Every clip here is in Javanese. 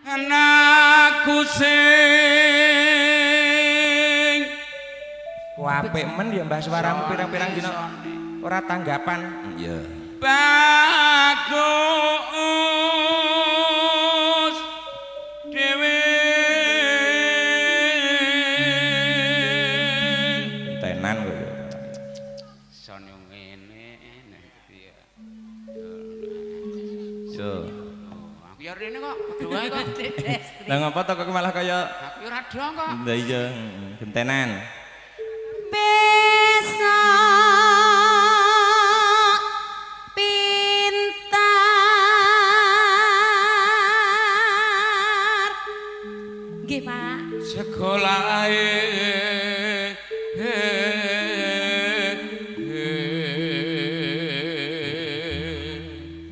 Anakku sing apik men ya Mbah suaramu pirang-pirang dina ora tanggapan. Iya. Bagus dhewe. Tenan kowe. Son yo ngene ya. Yo. Aku ya rene kok, padha wae kok. Lah ngopo to kok malah kaya aku ora dong kok. Lah iya, gentenan. Besok pintar. Nggih, Pak. Sekolahe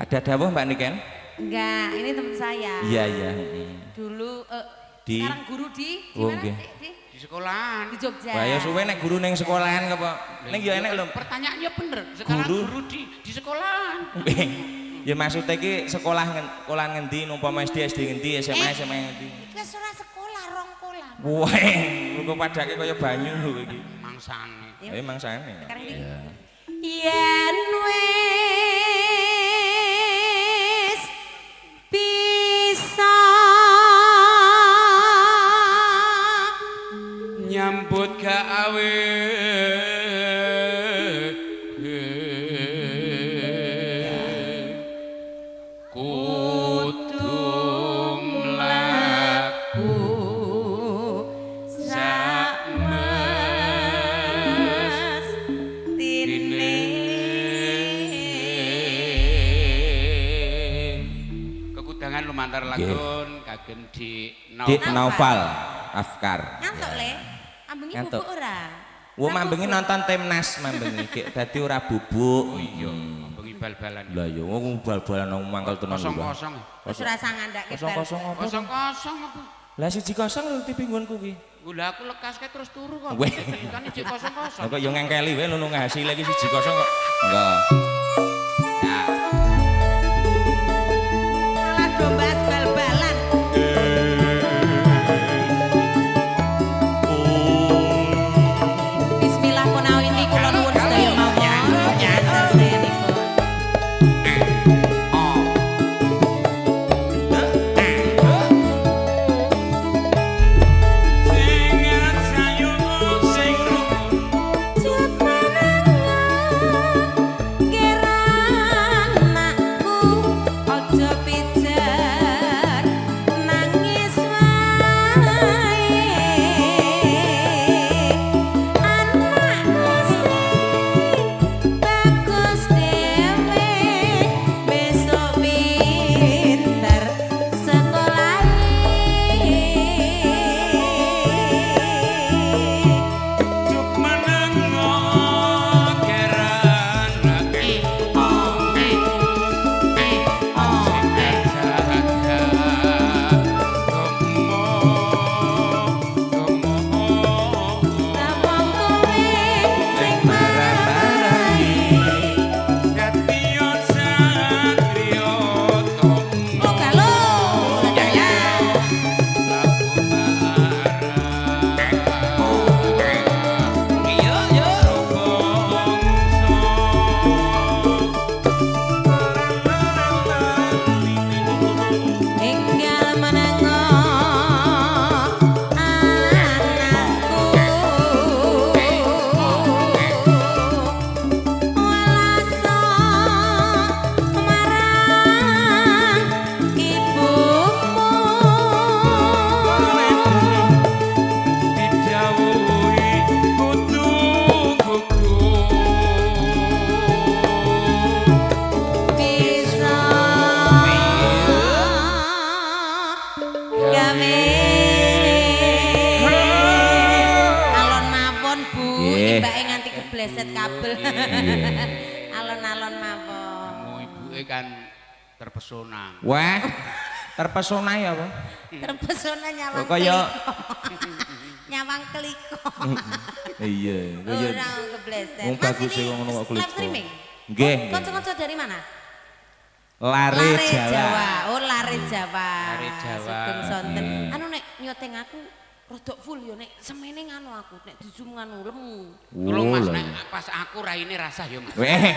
ada dawuh Mbak Niken? Enggak, ini teman saya. Iya, iya. Dulu di sekarang guru di oh, mana? Di sekolahan. Di Jogja. Wah, ya suwe nek guru ning sekolahan apa? Ning ya enek lho. Pertanyaannya bener. Sekarang guru di sekolahan. Ya maksudnya iki sekolah sekolahan ngendi umpama SD SD ngendi, SMA SMA ngendi. Iki wis ora sekolah rong kolah. Wah, kok padake kaya banyu lho iki. Mangsane. Ya mangsane. Iya. Yen wis bisa nyambut gawe kudu mlaku sak mestine. Kekudangan lumantar lagun kagem di Naufal Afkar. Ngantuk le. Ambengi bubuk ora? Wo mambengi nonton Timnas mambengi gek dadi ora bubuk. Oh iya, mambengi bal-balan. Lah iya wong bal-balan nang mangkel tenan lho. Kosong-kosong. Wis ora usah ngandhake bal. Kosong-kosong apa? Kosong-kosong apa? Lah 1-0 lho TV nggonku ki. Lah aku lekaske terus turu kok. Kan iki kosong-kosong. Lah kok yo ngengkeli wae ngono ngasile iki 1-0 kok. Enggak. Ya. Malah do bahas bal-balan. Bismillah punawiti kula nuwun sedaya mawon. Sedayanipun. Sing sayu sing Cut menangan geranakku aja pijet nangis wae anakku sing bagus dhewe besok pinter sekolahe. Juk menengo geranake sing jaga gemo gemo Wong kowe sing marahi Dadi satriya tomo Oh galo ya. Iya, iya. Enggal menengo anakku walaso marang ibumu Dijauhi kudu gugu bisa gawe alon mawon Bu, Nggih. mbake nganti kebleset kabel. Alon-alon mawon. Kamu ibuke kan terpesona. Wah, terpesona ya apa? Terpesona nyawang Kok kaya keliko. Nyawang keliko. Iya, kaya Ora kebleset. Wong Mas, bagus ini e wong ngono kok live keliko. streaming? Nggih, Oh, nggih. Kanca-kanca dari mana? Lare Jawa. Oh, lare Jawa. Lare Jawa. Sugeng sonten. Anu nek nyoteng aku rodok full ya nek semene nganu aku nek di zoom nganu lemu. Tulung Mas nek pas aku raine rasah ya Mas. Weh.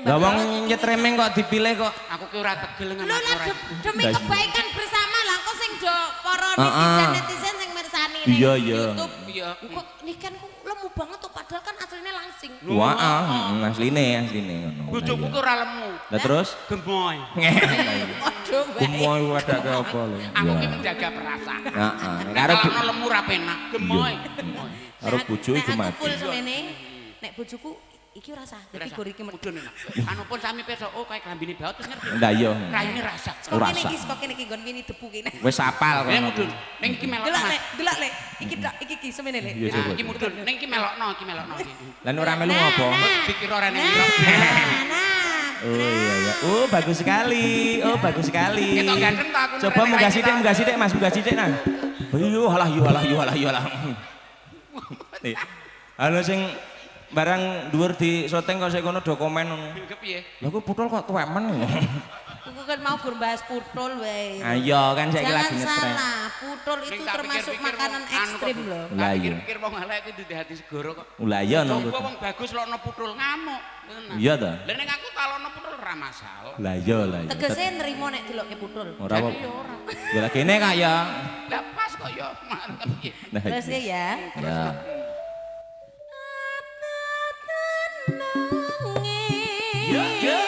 Lah wong nyetremeng kok dipilih kok. Aku ki ora tegel ngono. Lho lah demi kebaikan bersama lah kok sing do para netizen-netizen sing mirsani ning YouTube. Iya. Kok niken ku lemu banget tuh padahal kan asline langsing. Wah, asline ngono. Bojoku ki ora lemu. Lah terus gemoy. Padha wae. Gemoy padake apa lho. Aku ki menjaga perasaan. Heeh. Karo lemu ora penak, gemoy. Karo bojo iku mati. Aku full semene nek bojoku iki ora sah, dadi gor iki mudun enak. Anu pun sami pirsa, oh kaya klambine baut terus ngerti. Lah iya. Raine rasa. Ora Kene sah. iki saka kene iki nggon Winnie the Pooh kene. Wis apal kono. Mudun. Ning iki melokno. Delok lek, delok lek. Iki tok iki ki semene lek. Iki mudun. Ning iki melokno, iki melokno iki. Lah nek ora melu ngopo? Dikira ora ning ngira. Oh iya iya. Oh bagus sekali. Oh bagus sekali. Ketok ganteng ta aku. Coba munggah sithik Mas, munggah sithik nah. Yo halah yo halah yo halah yo halah. Halo sing barang dhuwur di syuting kok sik kono do komen ngono. Kepiye? Lah kok putul kok tuwek men. Aku kan mau gur bahas putul wae. Ayo kan saiki lagi ngetren. Jangan salah, putul itu termasuk makanan ekstrim lho. Lah iya. Pikir-pikir wong elek kuwi dudu hati segoro kok. Lah iya no. Coba wong bagus lokno putul ngamuk. Iya ta? Lah nek aku talokno putul ora masalah. Lah iya lah iya. Tegese nrimo nek delokke putul. Ora apa. Ya lah kene kak ya. Lah pas kok ya mantep iki. Terus ya. Ya. Ya, ya.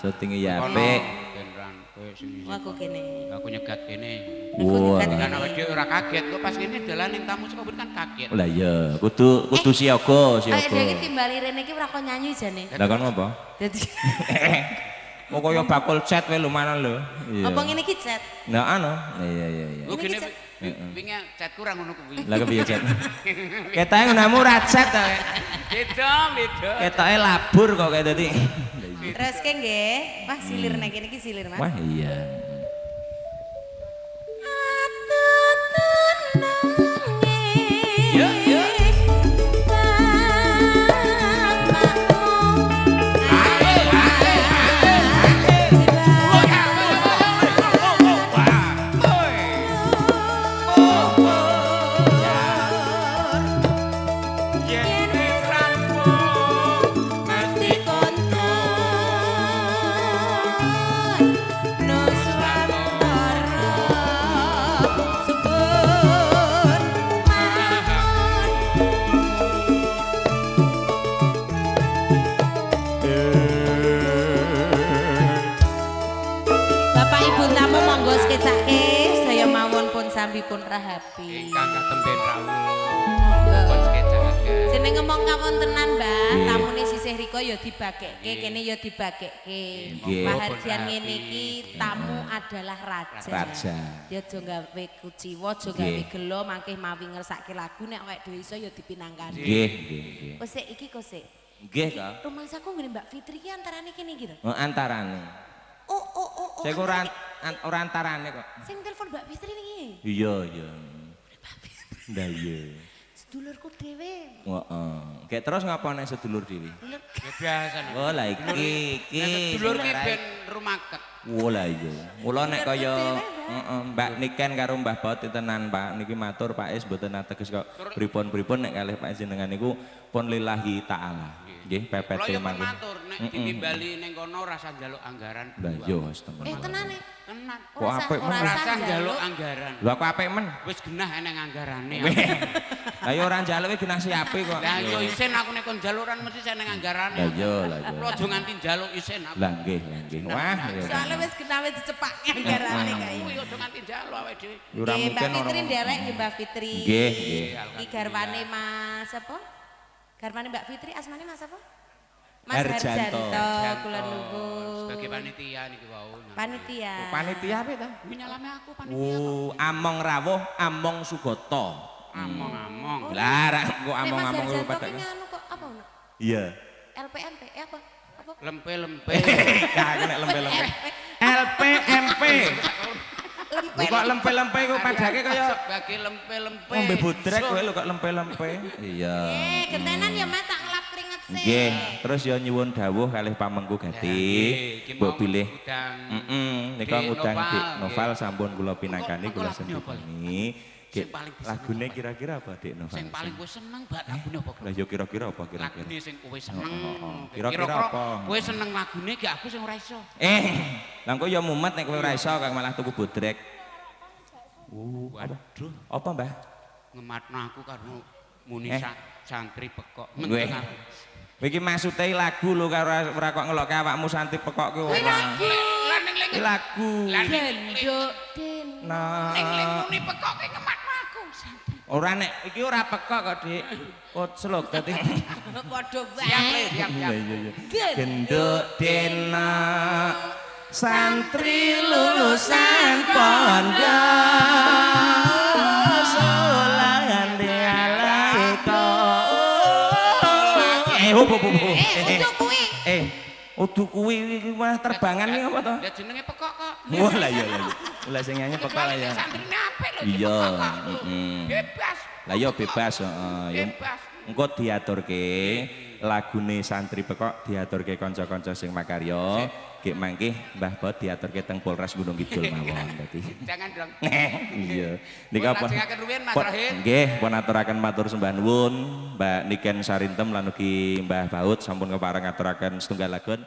Syutinge ya apik. Aku kene. Aku nyegat kene. Wah. Lah awake dhewe ora kaget kok pas kene dalan ning tamu saka kan kaget. Lah iya, kudu siaga, siaga. Awake dhewe iki timbali rene iki ora kok nyanyi jane. Lah kon ngopo? Dadi kok kaya bakul chat wae lho mana lho. Apa ngene iki chat? Nah anu. Iya iya iya. Lho kene wingi chatku ora ngono kuwi. Lah kepiye chat? Ketoke ngonamu ora chat ta. Beda, beda. Ketoke labur kok kayak dadi. Terus ke nggih. Wah silir nek kene iki silir Mas. Wah iya. Ya ya. Pun rahapi. Ingkang katemben rawuh. Pun sekecakake. Jenenge ngomong kawontenan, Mbah, tamune sisih riko ya dibagekke, kene ya dibagekke. Pahargyan ngene iki tamu adalah raja. Raja. Ya aja gawe kuciwa, aja gawe gelo, mangke mawi ngersake lagu nek awake dhewe iso ya dipinangkani. Nggih, nggih, nggih. Kosek iki kosek. Nggih ta. Rumangsaku nggone Mbak Fitri ki antarane kene iki to. Oh, antarane. Oh. Saya ora antarane kok. Sing telepon Mbak Fitri wingi. Iya, iya. Lah iya. Sedulurku dhewe. Heeh. Kayak terus ngapa nek sedulur dhewe? Ya biasa nih. Oh lah iki iki. Sedulur ki ben rumaket. Oh lah iya. Mula nek kaya heeh Mbak Niken karo Mbah Baut tenan Pak niki matur Pak Is mboten ateges kok pripun-pripun nek kalih Pak jenengan niku pun lillahi taala. Nggih PPT mangke. Matur nek ditimbali ning kono ora usah njaluk anggaran. Lah iya wis temen. Tenane. Tenan. Kok apik men ora usah njaluk anggaran. Lho aku apik men. Wis genah eneng anggarane. Lah ya ora njaluk wis genah siape kok. Lah ya isin aku nek kon njalukan mesti seneng anggarane. Lah iya lah iya. Aja nganti njaluk isin aku. Lah nggih, lah nggih. Wah ya. Soale wis genah wis dicepake anggarane kae. Kuwi aja nganti njaluk awake dhewe. Ora mungkin Mbak Fitri nderek nggih Mbak Fitri. Nggih, nggih. Iki garwane Mas apa? Garwane Mbak Fitri asmane Mas apa? Mas Harjanto. Harjanto, kula nuwun. Sebagai panitia niki wau. Panitia. Oh, panitia apa ta? Kuwi nyalame aku panitia. Oh, among rawuh, among sugata. Among-among. Lah ra kok among-among kuwi pada. Anu kok apa ono? Iya. LPMP apa? Apa? Lempe-lempe. Aku nek lempe-lempe. LPMP. Lempe. Kok lempe-lempe kok padake kaya sebagai lempe-lempe. Ngombe bodrek kowe lho kok lempe-lempe. Iya. Gentenan ya Mas tak ngelap keringet sih. Nggih, terus ya nyuwun dawuh kalih pamengku gati. Mbok bilih. Heeh, nika ngundang Dik Noval sampun kula pinangkani kula sendiri. Lagune kira-kira apa Dik Noval? Sing paling kowe seneng Mbak lagune apa? Lah ya kira-kira apa kira-kira? Lagune sing kowe seneng. Kira-kira apa? Kowe seneng lagune gak aku sing ora iso. Lah engko ya mumet nek kowe ora iso kok malah tuku bodrek. Waduh. Apa Mbah? Ngematno aku karo muni santri pekok. Iki maksude lagu lho karo ora kok ngelokke awakmu santri pekok ki ora. Lagu. Genduk den. Ning muni pekok ki ngematno aku santri. Ora nek iki ora pekok kok Dik. Koclok dadi. Padha wae. Siap. Genduk dena santri lulusan pondok solahan dialaiko. Udu kuwi iki malah terbangan iki apa to? Ya jenenge pekok kok. Wah lah iya lah. Lah sing nyanyi pekok lah ya. Santrine apik lho. Iya, heeh. Bebas. Lah iya bebas, heeh. Bebas. Engko diaturke lagune santri pekok diaturke kanca-kanca sing makarya. Gek mangke Mbah Bot diaturke teng Polres Gunung Kidul mawon dadi. Jangan dong. Iya. Nika pun lajengaken rumiyin Mas Rohit. Nggih, pun aturaken matur sembah nuwun Mbak Niken Sarintem lan ugi Mbah Baut sampun kepareng aturaken setunggal lagun.